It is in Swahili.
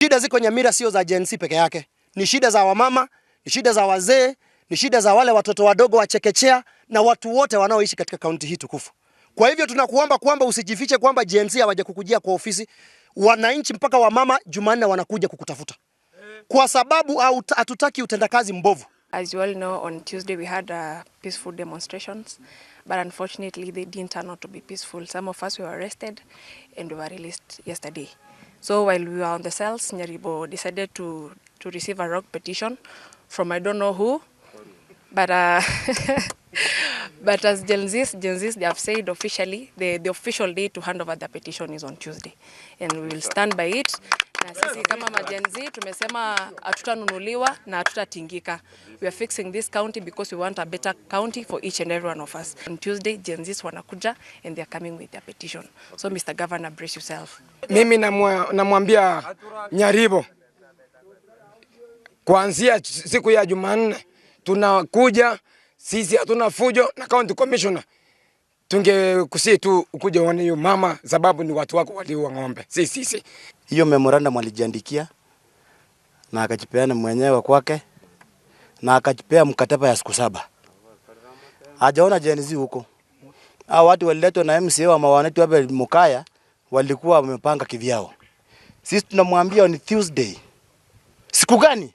Shida ziko Nyamira sio za Gen Z peke yake, ni shida za wamama, ni shida za wazee, ni shida za wale watoto wadogo wa chekechea na watu wote wanaoishi katika kaunti hii tukufu. Kwa hivyo tunakuomba kwamba usijifiche kwamba Gen Z hawajakukujia kwa ofisi. Wananchi mpaka wamama Jumanne wanakuja kukutafuta kwa sababu hatutaki utendakazi mbovu. As you all know, on Tuesday we had peaceful demonstrations, but unfortunately they didn't turn out to be peaceful. Some of us were arrested and we were released yesterday. So while we were on the cells, Nyaribo decided to receive a rogue petition from I don't know who, but as Gen Zs, they have said officially, the official day to hand over the petition is on Tuesday, and we will stand by it. Na sisi kama ma Gen Z tumesema hatutanunuliwa na hatutatingika. We are fixing this county because we want a better county for each and every one of us. On Tuesday, Gen Zs wanakuja and they are coming with their petition. So Mr. Governor, brace yourself. Mimi namwambia Nyaribo kuanzia siku ya Jumanne tunakuja sisi, hatuna fujo na county commissioner, tungekusihi tu ukuje uone hiyo mama, sababu ni watu wako waliua ng'ombe, si sisi. Hiyo memorandum alijiandikia na akajipeana mwenyewe kwake na akajipea mkataba ya siku 7. Hajaona Gen Z huko. Hao watu waliletwa na MCA wa Mawanetu hapa Mukaya walikuwa wamepanga kivyao. Sisi tunamwambia ni Tuesday. Siku gani?